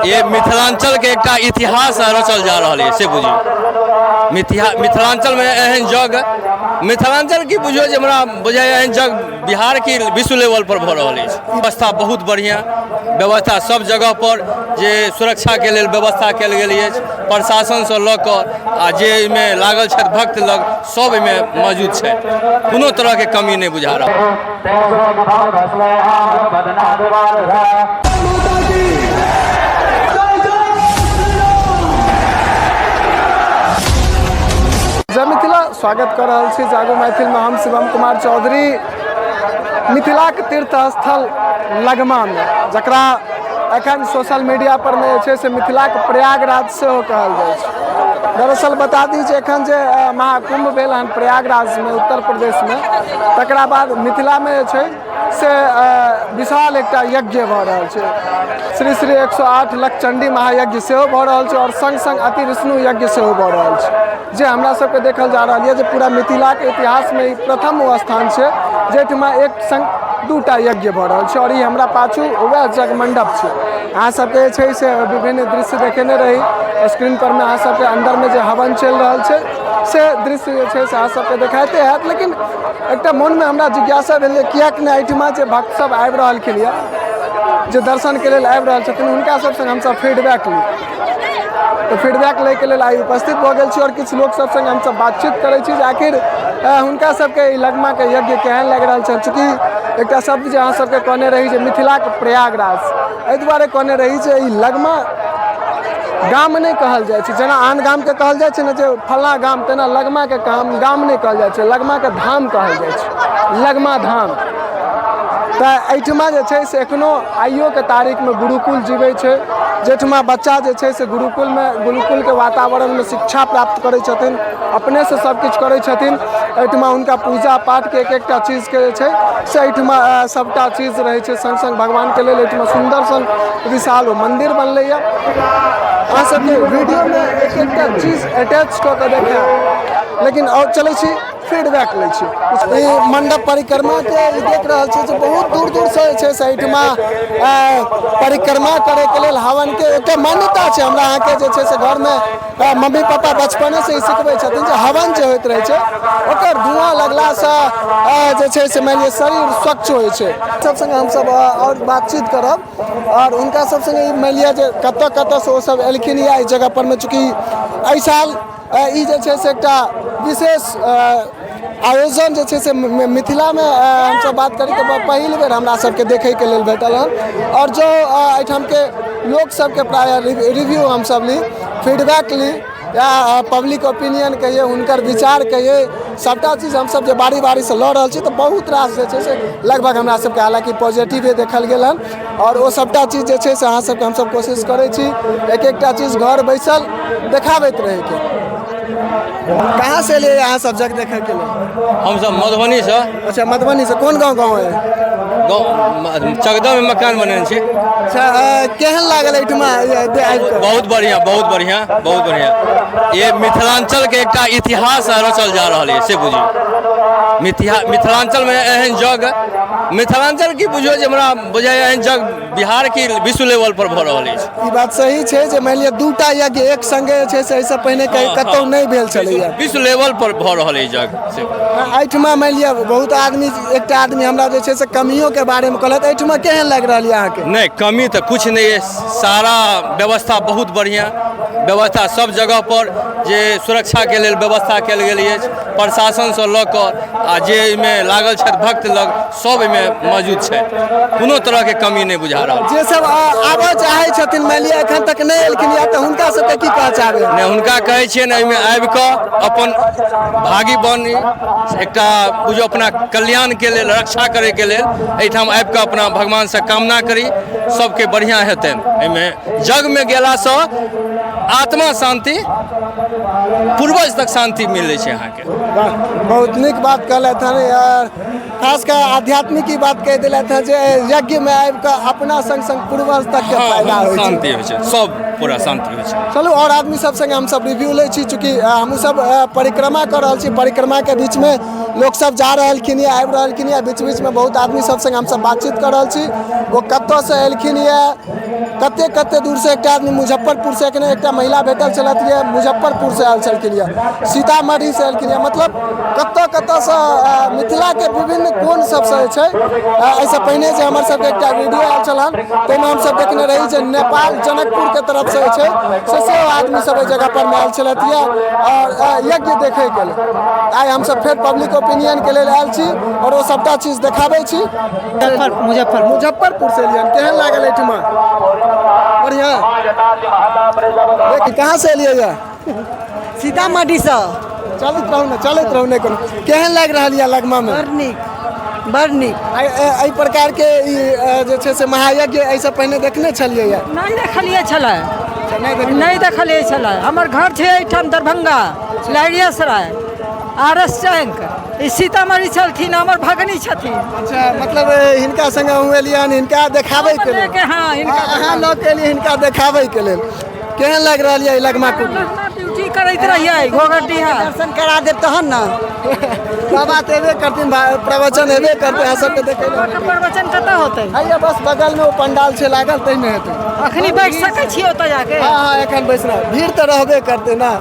ये मिथिलांचलके एकटा इतिहास रचल जा रहल अछि से बुझियौ। मिथिलांचलमे एहन जग, मिथिलांचल की बुझियौ जे हमरा बुझाइए एहन जग बिहार की विश्व लेवल पर भऽ रहल अछि। व्यवस्था बहुत बढ़िआँ व्यवस्था, सब जगह पर जे सुरक्षाके लेल व्यवस्था कयल गेल अछि, प्रशासनसँ लऽ कऽ आ जे एहिमे लागल छथि भक्त लग सब एहिमे मौजूद छथि, कोनो तरहके कमी नहि बुझा रहल। जय मिथिला, स्वागत कर रहल छी जागो मैथिल में। हम शिवम कुमार चौधरी मिथिलाक तीर्थ स्थल लगमा में, जकरा एखन सोशल मीडिया पर में जे छै से मिथिलाक प्रयागराज सेहो कहल जाइ छै। दरअसल बता दी जे एखन जे महाकुंभ भेल हन प्रयागराज में, उत्तर प्रदेश में, तकरा बाद मिथिला में जे छै से विशाल एकटा यज्ञ भऽ रहल छै। श्री श्री 108 लक्ष चंडी महायज्ञ सेहो भऽ रहल छै और संग संग अति विष्णु यज्ञ सेहो भऽ रहल छै, जे हमरा सबके देखल जा रहल यऽ जे पूरा मिथिलाके इतिहासमे ई प्रथम ओ स्थान छै जाहिठमा एक संग दूटा यज्ञ भऽ रहल छै। और ई हमरा पाछू वएह जग मण्डप छै। अहाँ सबके जे छै से विभिन्न दृश्य देखेने रही स्क्रीन पर मे, अहाँ सबके अन्दरमे जे हवन चलि रहल छै से दृश्य जे छै से अहाँ सबके देखाइते हैत। लेकिन एकटा मोनमे हमरा जिज्ञासा भेल जे किएक नहि एहिठमा जे भक्त सब आबि रहलखिन यऽ, जे दर्शनके लेल आबि रहल छथिन, हुनका सब संग हमसब फीडबैक ली। तऽ फीडबैक लैके लेल आइ उपस्थित भऽ गेल छी और किछु लोक सब संग हमसब बातचीत करै छी जे आखिर हुनका सबके ई लगमाके यज्ञ केहन लागि रहल छनि। चूँकि एकटा शब्द जे अहाँ सबके कहने रही जे मिथिलाके प्रयागराज, एहि दुआरे कहने रही जे ई लगमा गाम नहि कहल जाइ छै, जेना आन गामके कहल जाइ छै ने जे फल्लाँ गाम, तेना लगमाके गाम नहि कहल जाइ छै, लगमाके धाम कहल जाइ छै, लगमा धाम। तऽ एहिठमा जे छै से एखनो आइयोके तारीखमे गुरुकुल जीबै छै, जाहिठमा बच्चा जे छै से गुरुकुलमे गुरुकुलके वातावरणमे शिक्षा प्राप्त करै छथिन, अपनेसँ सब किछु करै छथिन। एहिठमा हुनका पूजा पाठके एक एकटा चीजके जे छै से एहिठमा सबटा चीज रहै छै। सङ्ग सङ्ग भगवानके लेल एहिठमा सुन्दर सन विशाल मन्दिर बनलैए। अहाँ सबके वीडियोमे एक एकटा चीज अटैच कऽ के देखायब, लेकिन आओर चलै छी फीडबैक लै छी। ई मण्डप परिक्रमाके ई देख रहल छी जे बहुत दूर दूरसँ जे छै से एहिठमा परिक्रमा करैके लेल हवनके एकटा मान्यता छै। हमरा अहाँके जे छै से घरमे मम्मी पापा बचपनेसँ ई सिखबै छथिन जे हवन जे होइत रहै छै ओकर धुआँ लगलासँ जे छै से मानि लिअ शरीर स्वच्छ होइ छै। सब सङ्गे हमसब आओर बातचीत करब आओर हुनका सब सङ्गे ई मानि लिअ जे कतऽ कतऽसँ ओ सब एलखिन या एहि जगह परमे। चूँकि एहि साल ई जे छै से एकटा विशेष आयोजन जे छै से मिथिलामे हमसब बात करी तऽ पहिल बेर हमरा सबके देखैके लेल भेटल हन। आओर जो एहिठामके लोक सबके प्रायः रिव्यू हमसब ली, फीडबैक ली या पब्लिक ओपिनियन कहियै, हुनकर विचार कहियै, सबटा चीज हमसब जे बारी बारीसँ लऽ रहल छी तऽ बहुत रास जे छै से लगभग हमरा सबके हालाँकि पॉजिटिवे देखल गेल हन। आओर ओ सबटा चीज जे छै से अहाँ सबके हमसब कोशिश करै छी एक एकटा चीज घर बैसल देखाबैत रहैके। कहाँ से एलियै अहाँ सब जग देखैके लेल? हमसब मधुबनीसँ। अच्छा, मधुबनीसँ। कोन गाँव गाँव है? गाँव चकदहमे मकान बनेने छी। अच्छा, केहन लागल एहिठमा आबि कऽ? बहुत बढ़िआँ, बहुत बढ़िआँ, बहुत बढ़िआँ। ये मिथिलांचलके एकटा इतिहास रचल जा रहल अछि से बुझियौ। मिथिलांचलमे एहन जग, मिथिलांचल की बुझियौ जे हमरा बुझाइए एहन जग बिहार की विश्व लेवल पर भऽ रहल अछि। ई बात सही छै जे मानि लिअ दूटा यज्ञ एक संगे जे छै से एहिसँ पहिने कहीं कतहु नहि भेल छलैया। विश्व लेवल पर भऽ रहल अछि जग से। एहिठमा मानि लिअ बहुत आदमी, एकटा आदमी हमरा जे छै से कमियोके बारेमे कहलथि, एहिठमा केहन लागि रहल यऽ अहाँके? नहि, कमी तऽ किछु नहि अछि, सारा व्यवस्था बहुत बढ़िआँ व्यवस्था, सब जगह पर जे सुरक्षाके लेल व्यवस्था कयल गेल अछि, प्रशासनसँ लऽ कऽ आ जे एहिमे लागल छथि भक्त लग सब एहिमे मौजूद छथि, कोनो तरहके कमी नहि बुझा रहल। जे सब आबऽ चाहै छथिन मानि लिअ एखन तक नहि एलखिन या, तऽ हुनका सबके की कहऽ चाहबै? नहि, हुनका कहै छियनि एहिमे आबि कऽ अपन भागी बनी, एकटा बुझियौ अपना कल्याणके लेल, रक्षा करैके लेल एहिठाम आबि कऽ अपना भगवानसँ कामना करी, सबके बढ़िआँ हेतनि। एहिमे यज्ञमे गेलासँ आत्मा शान्ति, पूर्वज तक शान्ति मिलै छै अहाँके। वाह, बहुत नीक बात कहलथि हन यार, खास कऽ आध्यात्मिक ई बात कहि देलथि हँ जे यज्ञमे आबि कऽ अपना संग संग पूर्वज तकके फायदा होइ छै, शान्ति होइ छै, सब पूरा शान्ति होइ छै। चलू आओर आदमी सब संगे हमसब रिव्यू लै छी, चूँकि हमहूँ सब परिक्रमा कऽ रहल छी, परिक्रमाके बीचमे लोकसभ जा रहलखिन यऽ, आबि रहलखिन यऽ। बीच बीचमे बहुत आदमी सब संगे हमसभ बातचीत कऽ रहल छी। ओ कतऽसँ एलखिन यऽ, कते कते दूरसँ। एकटा आदमी मुजफ्फरपुरसँ, एखने एकटा महिला भेटल छलथि यऽ, मुजफ्फरपुरसँ आयल छलखिन यऽ, सीतामढ़ीसँ एलखिन यऽ। मतलब कतऽ कतऽसँ, मिथिलाके विभिन्न कोन सबसँ जे छै। एहिसँ पहिने जे हमर सबके एकटा वीडियो आयल छल हन, ताहिमे हमसब देखने रही जे नेपाल जनकपुरके तरफसँ जे छै से सेहो आदमी सब एहि जगह पर मे आयल छलथि यऽ आओर यज्ञ देखैके लेल। आइ हमसब फेर पब्लिक ओपिनियनके लेल आयल छी आओर ओ सबटा चीज देखाबै छी। मुजफ्फरपुर। मुजफ्फरपुर से एलियै। केहन लागल एहिठमा? बढ़िआँ। देख, कहाँ से एलियै यऽ? सीतामढ़ीसँ। चलैत रहू ने, चलैत रहू ने। कोनो केहन लागि रहल यऽ लगमामे? बड़ नीक, बड़ नीक। एहि प्रकारके ई जे छै से महायज्ञ एहिसँ पहिने देखने छलियै यऽ? नहि देखलियै छलै। नहि देखने? नहि देखलियै छलै। हमर घर छै एहिठाम दरभंगा, लहेरियासराय, आर एस चौक। ई सीतामढ़ी छलखिन, हमर भगनी छथिन। अच्छा, मतलब हिनका संगे अहूँ एलियै हन हिनका देखाबैके लेल? लेके, हाँ, हिनका। अहाँ लऽ के एलियै हिनका देखाबैके लेल। केहन लागि रहल यऽ ई लगमा कुटी? ड्यूटी करैत रहियै घोघरडीहा। दर्शन करा देब तहन ने। बाबा तऽ एबे करथिन, प्रवचन हेबे करतै, अहाँ सबके देखै लए। बाबाके प्रवचन कतऽ होतै? हैया, बस बगलमे ओ पंडाल छै लागल, ताहिमे हेतै। अखनी बैठ सकै छियै ओतऽ जाके? हाँ, एखन बैसना, भीड़ तऽ रहबे करतै ने।